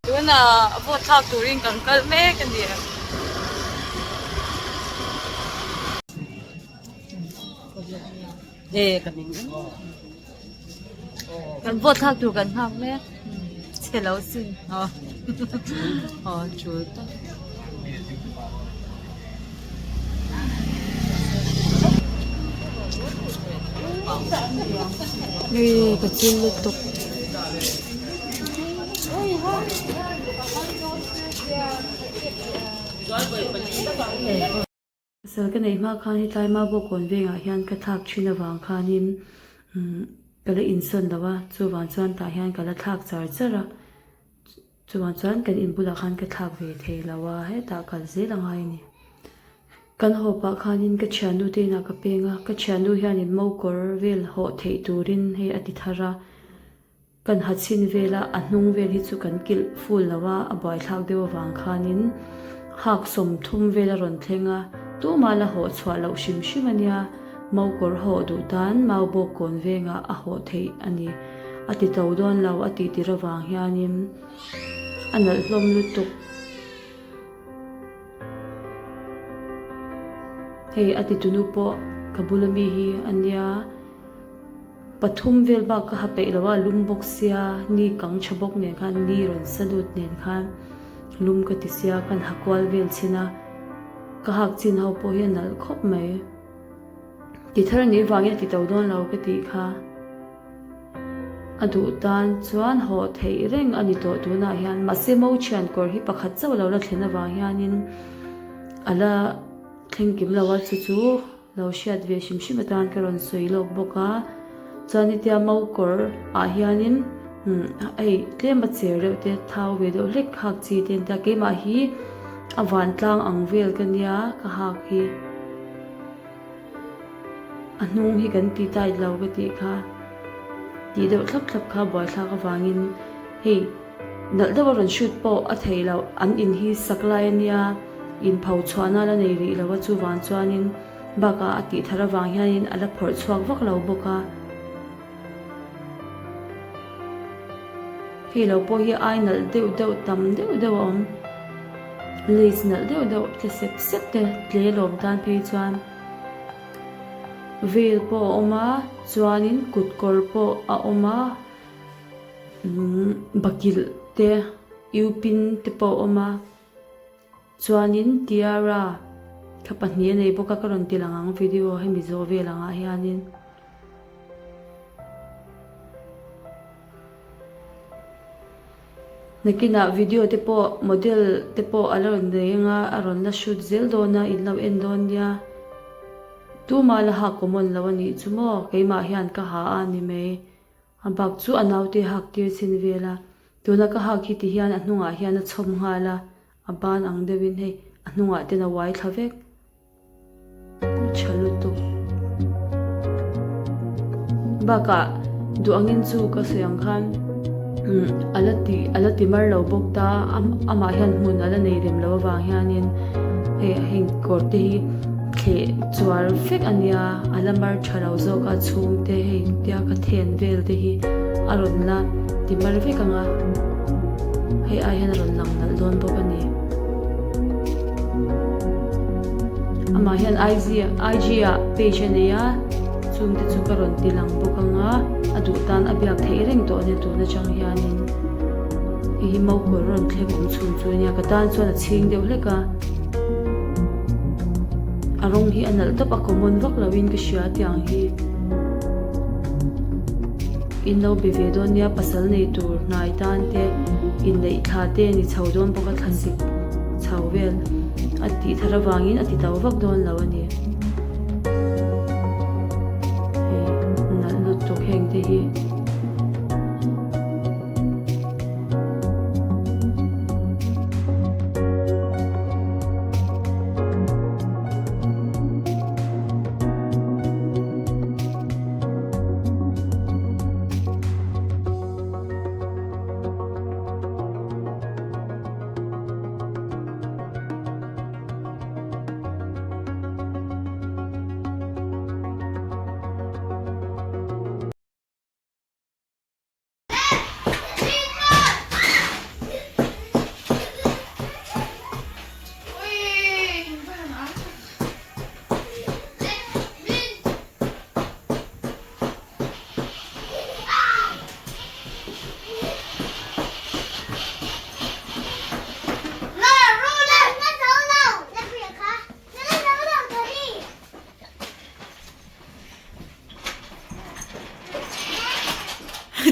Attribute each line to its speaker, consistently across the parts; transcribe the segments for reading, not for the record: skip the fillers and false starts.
Speaker 1: Tunah vote thlak turin kan kal mek a ni. Kan vote thlak tur kan nghak mek chhe lo sin aw aw tul tak. Hei ka chil lutuk. Pasal ka neih hma khan hetlai Mabo kawn vengah hian ka thlak thin avang khanin umm ka la insawn lo a, chuvang chuan tah hian ka la thlak char char a, chuvang chuan kan in bulah khan ka thlak ve thei lo a, hetah kal zel a ngai a ni. Kan haw pah khanin ka thiannu te inah ka peng a, ka thiannu hianin mokawr vel hawh theih turin hei a ti thar a. Kan ha chhin vel a, a hnung vel hi chu kan kilh full lo a, a buaithlak deuh avang khanin hak 30 vel a rawn thleng a, tumah la hawh chhuah loh hrim hrim a nia, mau kawr hawh duh tan mau bawk kawn vengah a hawh theih a ni. A ti to dawn lo a tih tir avang hianin a nalh hlawm lutuk. Hei a titunu pawh ka bula mi hi a nia. Pathum vel bak ka ha peih lo a, lum bawk sia, ni kang tha bawk nen khan, ni rawn sa lut nen khan lum ka ti sia, kan ha kual vel chin a, ka hak chin ho pawh hi a nalh khawp mai. Ti thar anih vangin a ti to dawn lo ka tih kha. A duh tan chuan hawh theih reng a ni tawh tunah hian, mahse mo thian kawr hi pakhat chauh lo la thlen avang hianin a la thleng kim lo a, chu chu. Lo hriat ve hrim hrim atan ka rawn sawi lawk bawk a, chuan hetia mau kawr ah hianin hei tlem a cher deuh te thau ve deuh hlek hak chi te an tia keimah hi a vantlang ang vel ka nia ka hak hi a hnung hi kan ti tight lo ka tih kha tih deuh thlap thlap kha buaithlak avangin hei nalh deuh a rawn shoot pawh a theih loh an in hi sak lai a nia. Inpho chhuahna la nei rih lo a chuvang chuanin bakah a tih thar avang hianin a la phawrh chhuak vak lo bawk a. Hei lo pawh hi ai nalh deuh deuh tam deuh deuh a awm. Lace nalh deuh deuh tle sep sep te tle lawm tan phei chuan veil pawh a awm a chuanin kut kawr pawh a awm a umm bakilh te upin te pawh a awm a. Chuanin Tiara thla pahnih a nei bawk a, ka rawn ti lang ang video hemi zawh vel angah hianin. Nakinah video te pawh model te pawh a la rawn nei anga a rawn la shoot zel dawn a, in lo en dawn nia. Tumah la ha common lo a nih chu maw, keimah hian ka ha a ni mai. A bak chu a naute hak tir chin vel a, tuna ka hak hi ti hian a hnungah hian a chhawm nghal a, a ban ang deuhin hei a hnungah ten a uai thla vek. A tha lutuk. Bakah duh angin chu ka sawi ang khan a la ti a la ti mar lo bawk ta amah hian hmun a la nei rem lo avang hianin hei heng kawr te hi thleh chuar vek a nia a la mar tha lo zawk a chhungte hei tia ka then vel te hi a rawn la ti mar vek ang a hei ai hian a rawn lang nalh dawn bawk a ni amah hian IG IG ah page a nei a chungte chu ka rawn ti lang bawk ang a a duh tan a biak theih reng tawh a nia tun atang hianin hei hi mokawr rawn thleng awm chhun chu a nia ka tan chuan a chhing deuh hlek a. A rawng hi a nalh tawp a common vak lo in ka hria tiang hi in lo be ve dawn nia pasal nei tur hnai tan te inneih thla te ni chho dawn bawk a thla sik chho vel a tih thar avangin a ti to vak dawn lo a ni. heng te hi.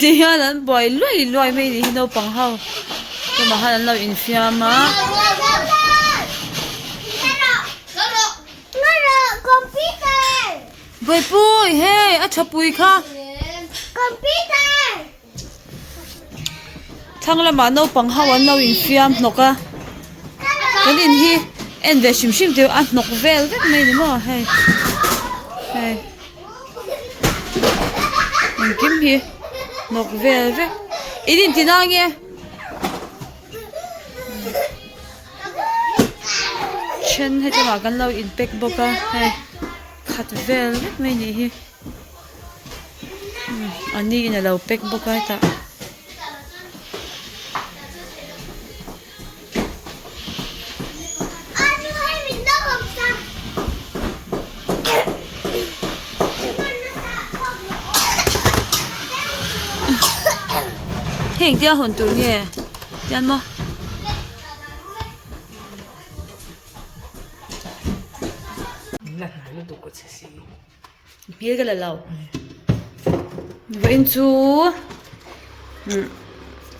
Speaker 1: Ti hian an buai luai luai mai ni hi naupang ho tumah khan an lo infiam a. Bawihpui hei a tha pui kha. Thlang lamah naupang ho an lo infiam hnawk a kan in hi en ve hrim hrim tih a hnawk vel vek mai ni maw hei hei engkim hi hnawk vel vek in inti na nge. Then heti lamah kan lo in pack bawk a hei khat vel vek mai nih hi a ni in alo pack bawk a hetah. Hei engtia hawn tur nge tian maw. Hmel ka la lo. Vawiin chu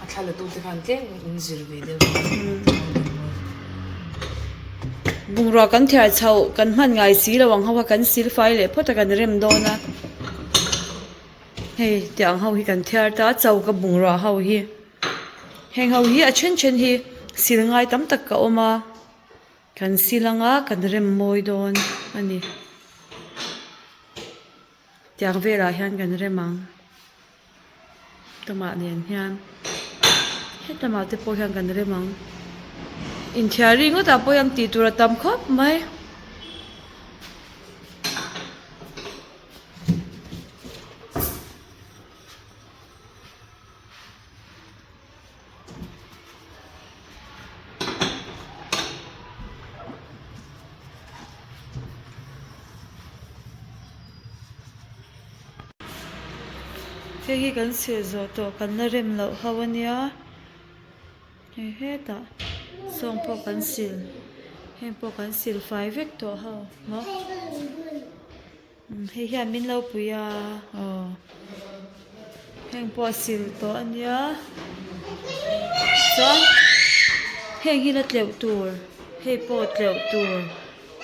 Speaker 2: A thla la tute khan tlem in zir ve deuh.
Speaker 1: Bungrua kan thiar chhoh kan hman ngai si lo ang ho a kan sil fai leh phawt a kan rem dawn a. Hei tiang ho hi kan thiar ta a choka bungrua ho hi. Heng ho hi a then then hi sil ngai tam tak a awm a kan sil anga kan rem mawi dawn a ni tiang velah hian kan rem ang tumah nen hian helamah te pawh hian kan rem ang inthiar ringawtah pawh hian tih tur a tam khawp mai. Hei hi kan sir zawh tawh kan la rem loh ho a nia hei hetah sawng pawh kan sil heng pawh kan sil fai vek tawh ho maw. Hei hian min lo pui a aw heng pawh a sil tawh a nia chuan heng hi la tleuh tur hei pawh tleuh tur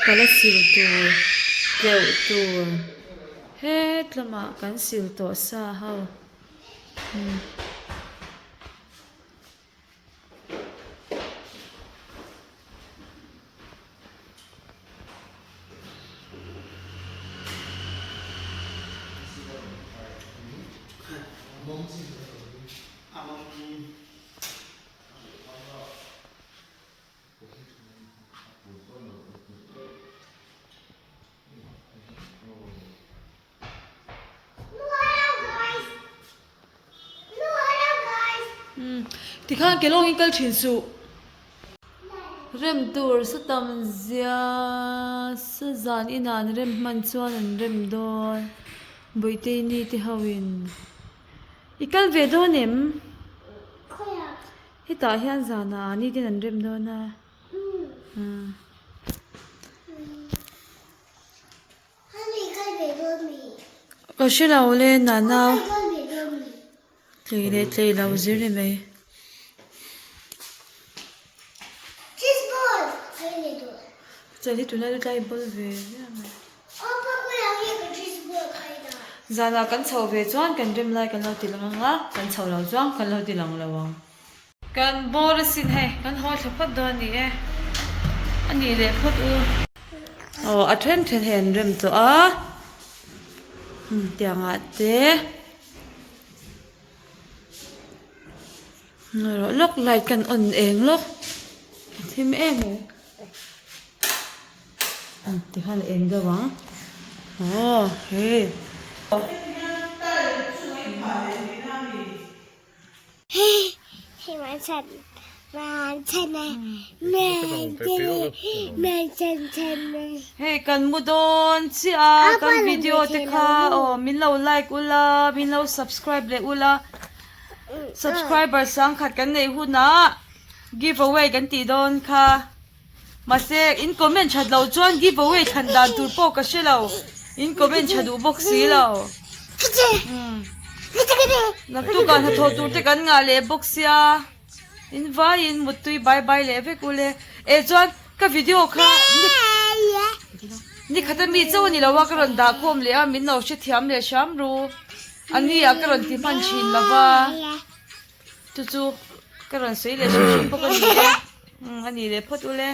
Speaker 1: ka la sil tur tleuh tur het lamah kan sil tawh sa ho. Tikhan ke lawngin kal thin suh. Rem tur sa tam zia sa zan inah an rem hman chuan an rem dawn. Bawihte ni te ho in i kal ve dawn em? Hetah hian zanah ni ten an rem dawn a. Ka hre lo le nana tlei leh tlei lo zir ni mai. Chawlh hi tunlai chu tlai bawl ve viau mai. Zanah kan chhoh ve chuan kan rem lai kan lo ti lang ang a, kan chhoh loh chuan kan lo ti lang lo ang. Kan bawr asin hei, kan haw thla phawt dawn a ni e. A nih leh phawt u. Aw a then then hei an rem tawh a, tiangah te. Ngaih lawk light kan on eng lawk a thim em mai tikhan a eng deuh ang aw hei. Hei kan mu dawn chiah a kan video te kha aw min lo like ula min lo subscribe leh ula. Subscriber sangkhat kan neih hunah give away kan tih dawn kha. Mahse in comment that loh chuan give away thlan dan tur pawh ka hre lo. In comment tha duh bawk si lo. Naktukah hnathawh tur te kan ngah leh bawk sia. In vaiin muttui bai bai leh vek ule. Eh chuan ka video kha nikhat a mi chauh a ni lo a ka rawn dah khawm leh a min lo hrethiam leh hram ru. A ni a ka rawn ti hman thin lo va, chu chu ka rawn sawi leh hrim hrim bawk a ni e, a ni leh phawt ule.